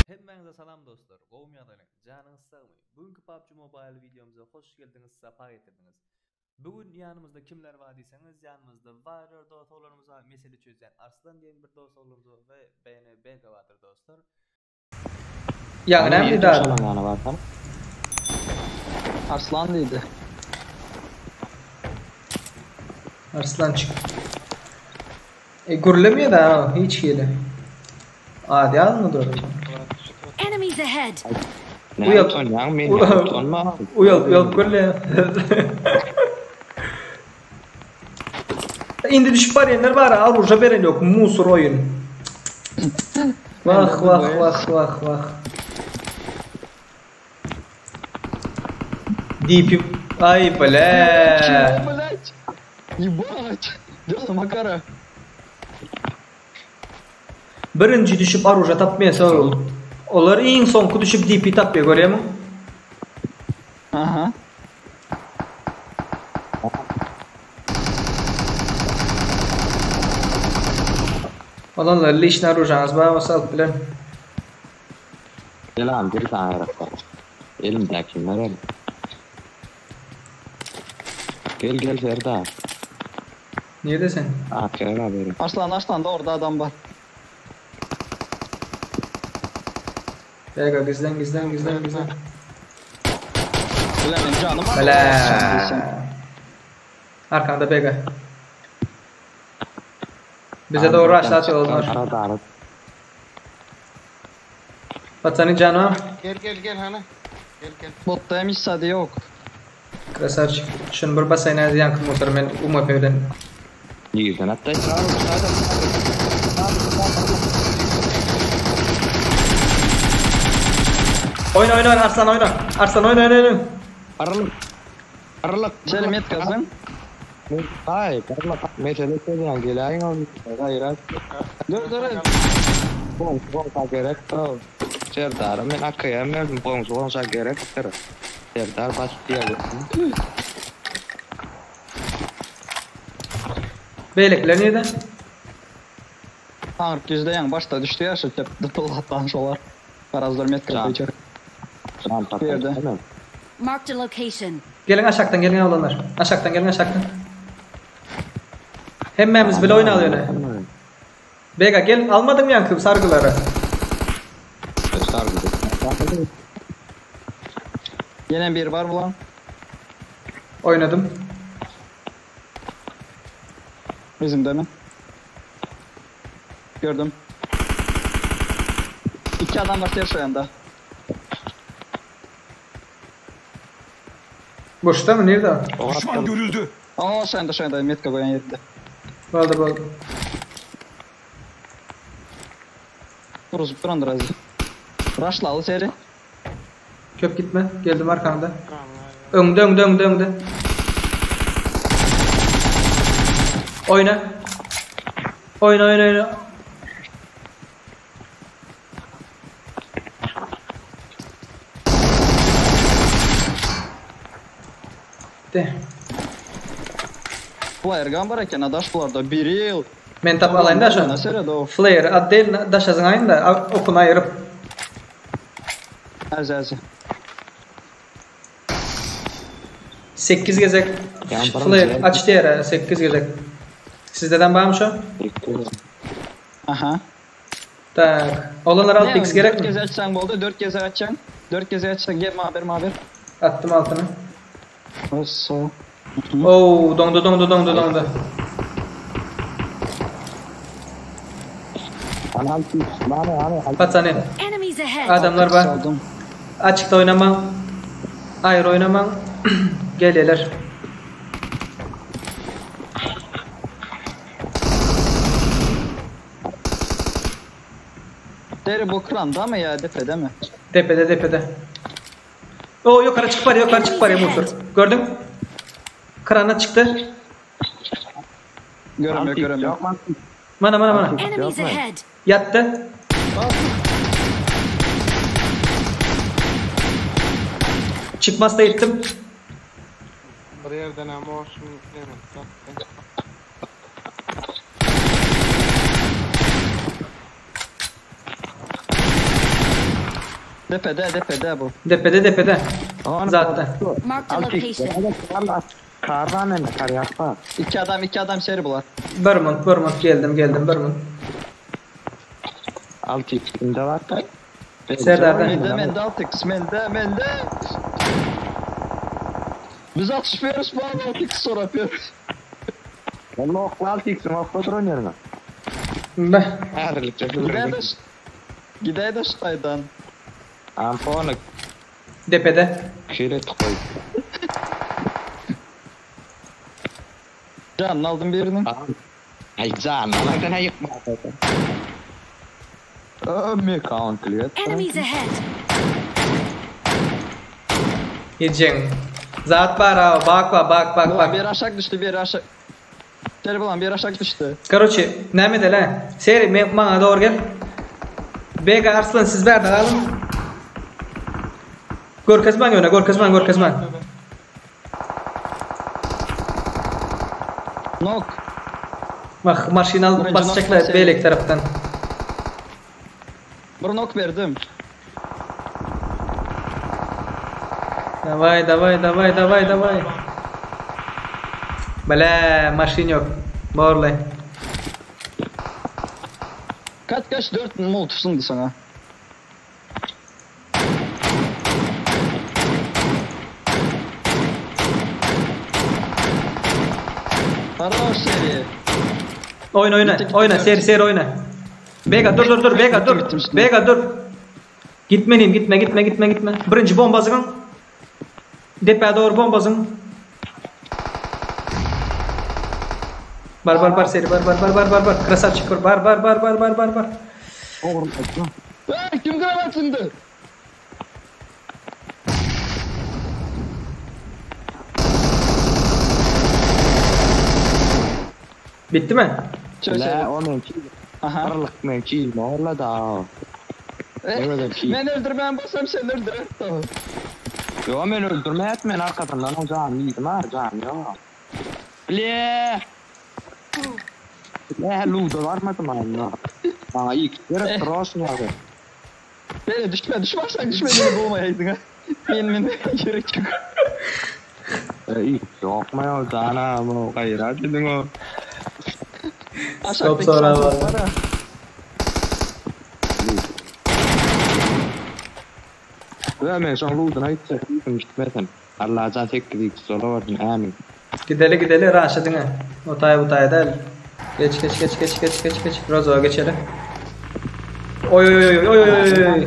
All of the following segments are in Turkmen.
Hemmäňize salam dostlar, gowumy ýagdaýlaryňyz, janyňyz sagmy? Bu günki PUBG Mobile wideomyza hoş geldiňiz, sapa getirdiňiz. Bu gün ýanymyzda kimler bar diýseňiz, ýanymyzda Warrior dost oglanymyz bar, mesele çözýän Arslan diýen bir dost oglanymyz bar we BN Bega bardyr dostlar. Ýaňy näme diýdi adam? Şolaň ýanyna barsam. Arslan diýdi. Arslançyk. E gürlemeýär ha hiç hili. Ady ýazmy dur. Enemies ahead! Näme Uýal- utanýaň men Uýal- utanma. Uýalyp uýalyp gürleýär. Indi düşüp barýanlar bar, oruža beren ýok, musor oýun. Wah wah wah wah wah. DP ay bile. Чего, блядь? Ебать! Дело Макара. Birinji düşüp oruža tapmaýan ol. Olar iň soňky düşüp DP tapýar görýärmiň? Aha. Olanlar lişni oružaňyz bar bolsa alyp bilen. Selam bir tane gerek var. Elimdeki nerem? Gel gel Serdar. Nirede sen? Arkaya haberi. Arslan Arslan da orada adam var. Bega gizlen gizlen gizlen gizlen. Bilemedim canım var. Bele. Arkanda Bega. Bize doğru aşağı atıyorlar. Ara darıp. Vatanı cana. Gel gel gel hana. Gel gel. Botta hiç sade yok. Krasavçik. Şunu bir basayın her yankı motoru ben UMP bilen. Yerden hatta. Oyna oyna oyna Arslan oyna. Arslan oyna oyna oyna. Aralık. Aralık. Selim et kazın. Hayır, aralık. Mesele söyleyen geleyin olmuş. Hayır, hayır. Dur dur. Komşu komşa gerek. Serdar'ım ben akıya verdim. Komşu komşa gerektir. Serdar basit diye. Beylikler nerede? Tanrı yüzde başta düştü ya şu tep dıpıl şolar. Parazlar met Can. kapıyacak. Tamam, Bir yerde. tamam. Marked a location. Gelin aşaktan gelin olanlar. Aşaktan gelin aşaktan. Hemmemiz bile oyna alıyor. Bega gel almadım yankı sargıları. Sargı. Yine bir var bulan. Oynadım. Bizim de mi? Gördüm. İki adam var şu yanda. Boşta mı? Nerede? o? Düşman görüldü. Aa şu yanda şu yanda metka koyan yerinde. Boldu boldu. Vuruzup duran razı. Rush'la al seri. Köp gitme. Geldim arkanda. Öňde öňde öňde öňde. Oyna. Oyna oyna oyna. De. Flare gun var eken adaş bularda. Bir yıl. Men tap alayım da şunu. Ne seri o? Flare ad değil daş azın ayın da okunu ayırıp. Az az. 8 gezek Yani bana flare güzel. açtı yere 8 gezek. Sizdeden var mı şu? Aha. Tak. Olanlar alt x gerek Dört mi? kez açsan boldu. Dört kez açacaksın. Dört kez açsan gel haber haber. Attım altını. Nasıl? Oo dondu dondu dondu dondu. Patsane. Enemies ahead! Adamlar var. Saldım. Açıkta oynamam. Ayrı oynamam. Geliyorlar. Deri bu kranda mı ya tepede mi? Tepede tepede. Oo yukarı çık var yukarı çık var ya Musur. Gördün? Krana çıktı. Göremiyor göremiyor. Mana mana mana. Enemies ahead! Yattı. Çıkmaz da ittim. Bir yerden ama olsun. Evet. Depede depede bu. Depede depede. Zatda. Marked a location. Kar bar mende kar ýak bar. Iki adam iki adam seri bular. Bir munt bir munt geldim geldim bir munt. 6x kimde bar? Serdarda. Mende mende 6x mende mende. Biz atışmıyoruz bu an 6x sorapıyoruz. Walla okla 6x'iň okla duran ýerine. Beh. Häzirlikçe Gidäý de Gidäý de şu taýdan. Amfony Depede. Şeýle etip goý. Janyny aldym biriniň. Aý janyny alaňda nä ýykma. Ömmi country. Enemies ahead! Ýejeň. Zat bar ha, bak bar, bak, bak, Bulan bak. biri aşak düşdi, biri aşak. Seri bulan biri aşak düşdi. Karoçi, näme edeli hä? Seri, men maňa dogry gel. Bega Arslan siz bärde galyň. Görkezmäň ýöne, görkezmäň, görkezmäň. Nok. Bak, maşyn alyp Birinji basjaklar nokta beýleki tarapdan. Bir nok berdim. Daway, daway, daway, daway, daway. Bile, maşyn ýok. Borly. Kaç kaç 4 molotof zyňdy sana. Haroş seri. Oýna, oýna, Gitti, gitti, oýna, gitti. seri, seri oýna. Bega dur, dur, dur, Bega dur. Gittim, gittim. Bega dur. Gitme gitme, gitme, gitme, gitme. Birinji bomba zyňyň. Depä dogry bomba zyň. Bar, bar, bar, seri, bar, bar, bar, bar, bar, bar. Krasavçik bar, bar, bar, bar, bar, bar, bar, bar. Ey, kim granat zyňdy? Bitdimi? Çö La seri. o meňki. Aha. Arlyk meňki. Morla da. Eh, Men öldürmän bolsam sen öldürer. Yo men öldürme et men arkasyndan o janyny iýdim ha jany ýok. Ble. Ble luda barmadym aýna. Maňa ilk gerek roşun ýagy. Beni düşme düşmezsen düşme beni bulmayaydın ha. Men men gerek yok. İlk ýokma ýa jana o gaýrat ediň o. Aşağıdaki sonra sandık var. var ha. Ve men şoň luduna gitjek gitmesem. Allajan 8 x sola bardym amin. Gideli gideli raşa diňe. O taý bu taý däl. Geç geç geç geç geç geç geç. Rozowa geçeli. Oý oý oý oý oý oý oý.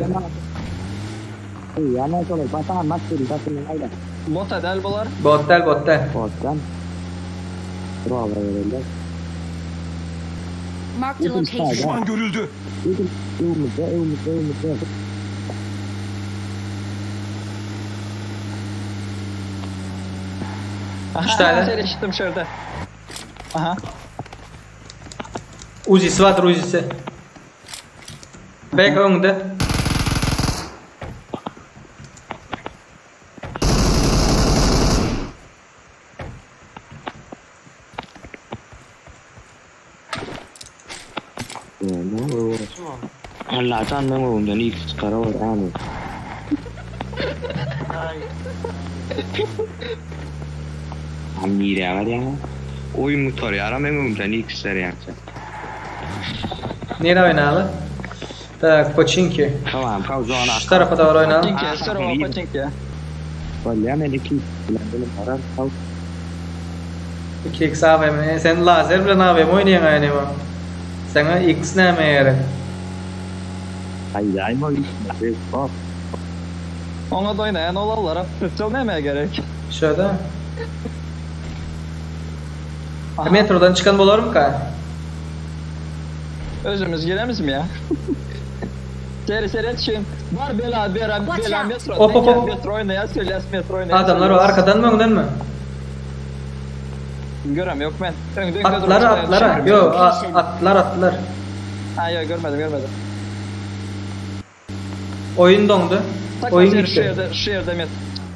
Ýa men şolar batan maşyn basyn aýda. Bota del bular. Bot däl bot däl. Botdan. Bravo öyle. Marked a location. Düşman görüldü. Öwmüzde öwmüzde öwmüzde. Aha, Üç tane. Seri çıktım şurada. Aha. Uzisi bardyr uzisi. Bek öňde. Allajan men öwümden ilk çykara var amin. Ay. Am nirä barýaň? Oýun gutarýar men öwümden ilk çykarýança. Nere oýnaly? Tak, Poçinki. Tamam, kavzona. Şu tarapa dogry oýnaly. Paçinki, seri o paçinki. Bolýa men iki bilen bilen barar. Kav. 2x AWM. Sen lazer bilen AWM oýnaýaň aýny bu. Saňa X näme gerek? Ay ay mo. Hop. Ona da oynayan olanlara pıtıl neme gerek? Şurada. Aha. Metrodan çykan bolarmyka? Özümüz giremiz mi ya? Seri seri etişim. Var bela bela Watch bela out. metro. Hop, hop, hop. Metro oynaya söyles metro oynaya. Adamlar o söyles. arkadan mı öňden mi? Görem yok ben. Öňde öňde Atlar durmuş, atlara. ben Yo Location. atlar atlar. Ha yok görmedim görmedim. Oyun dondu. Tak Oyun seri şu gitti. yerde şu yerde met.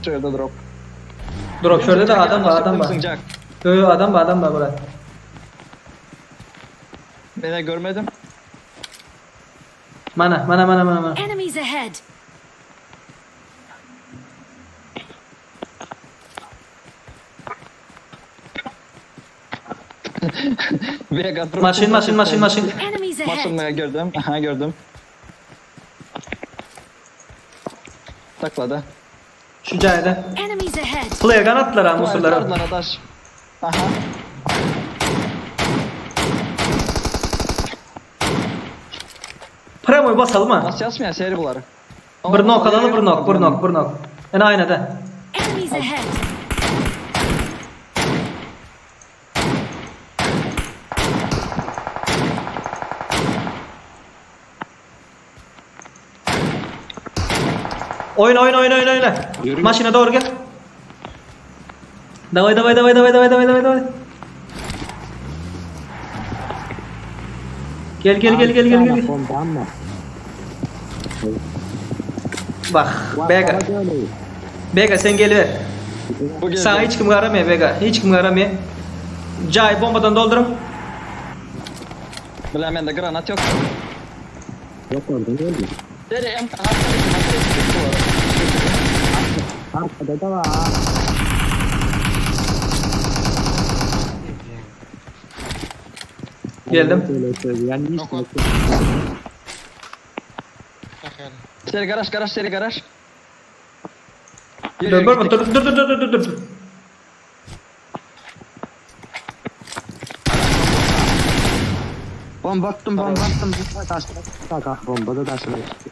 Şu yerde drop. Drop şurada da adam var adam var. Sıcak. Yo yo adam var adam var burada. Beni görmedim. Mana mana mana mana mana. Enemies ahead! Vega Maşyn maşyn maşyn maşyn. Enemies ahead. Maşyn gördüm. Aha gördüm. Taklada. Şu jaýda. Enemies ahead. Flare gun atdylar ha musurlara. Atdylar adaş. Aha. Premoy basalım ha. Basýas mı ya seri bulary? Bir nok alaly bir nok bir nok bir nok. Ene aýnada. Enemies ahead. Oýna oýna oýna oýna oýna. Ýörü. Maşyna dogry gel. Daway daway daway daway daway daway daway daway. Gel gel gel gel gel gel. Bombam var. Bak Bega. Bega sen geliver. Bu geldi. Sana hiç kim garamıyor Bega. Hiç kim garamıyor. Cay bombadan doldurum. Bilen mende granat yok. Yok oradan geldi. Seri M Arkada da var. Geldim. Yani hiç Yok, yok. Sakar. Seri garaj garaj seri garaj. Yürü, Dur yürü, dur gittik. dur dur dur dur dur dur. Bomba attım bomba attım. Taşına çıktı. Bomba da taşına çıktı.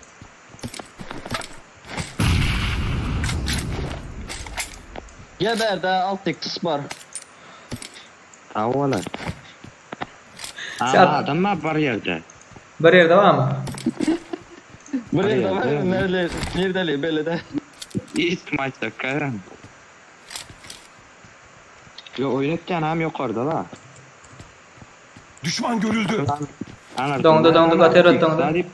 Geber de alt tek var. Tamam ola. Sen- Aa, adam var var yerde. Bir yerde var mı? Buraya da var. Nerede? Nerede? Nerede? Belli de. Hiç maçta karan. Yo oynatken hem yukarıda la. Düşman görüldü. Dondu, dondu, gater dondu.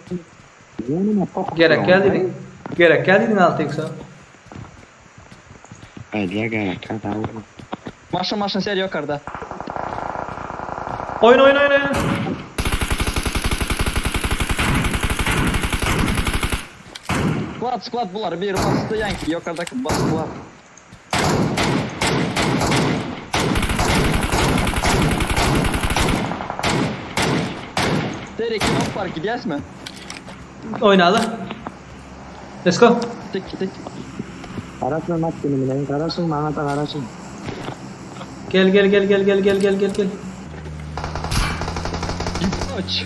Gerek gel dedin. Gerek gel dedin 6 x'e. Hadi gerek tamam. Maşın maşın seri yukarıda. Oyna oyna oyna oyna. Squad squad bular bir bastı yanki yukarıdaki bastılar. Seri iki nok var gidiyoruz mi? Oynalı. Let's go. Tik tik. Karasın bak benim karasın bana da karasın. Gel gel gel gel gel gel gel gel gel. Uç.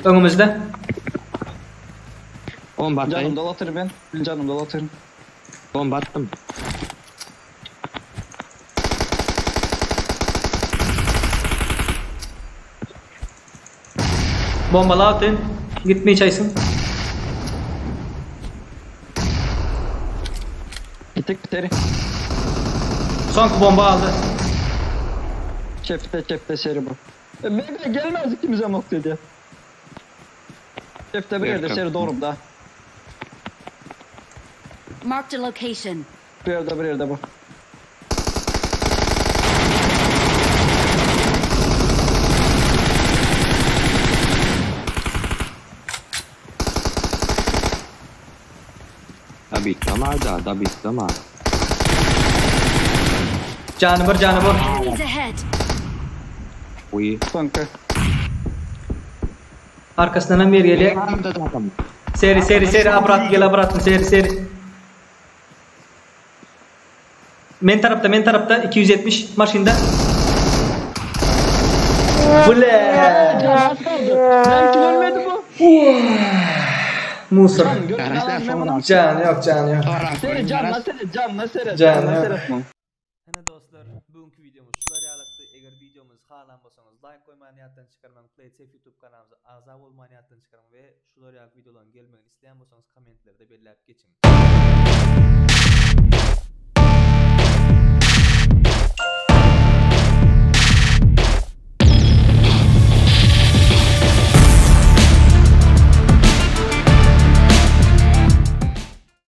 Önümüzde. Bomba Canım atayım. dolatır ben. Canım dolatır. Bomba attım. Bombala atın. Gitmeyi çaysın. Gittik seri. Son bomba aldı. Çepte çepte seri bu. E, Mega gelmez ikimize nok dedi. Çepte bir yerde Yok, seri yok. doğru da. Marked a location. Bir yerde bir yerde bu. Tabii tamam da tabii tamam. Canı bir canı bir. Enemies ahead. Uy. Sonka. Arkasından hem bir geliyor. Seri seri seri abrat gel abrat seri seri. Men tarafta men tarafta 270 maşında. Bule. Belki ölmedi bu. Musa. Can gör. Can Can yok can yok. Seri can nasıl can nasıl Can, can yok. nasıl Hene dostlar, bugünkü videomuz şular ýalykdy. Eger videomuz halan bolsaňyz like goýmagyny ýatdan çykarmaň, PlaySafe YouTube kanalymyza agza bolmagyny ýatdan çykarmaň we şular ýaly videolaryň gelmegini isleýän bolsaňyz kommentlerde belläp geçiň.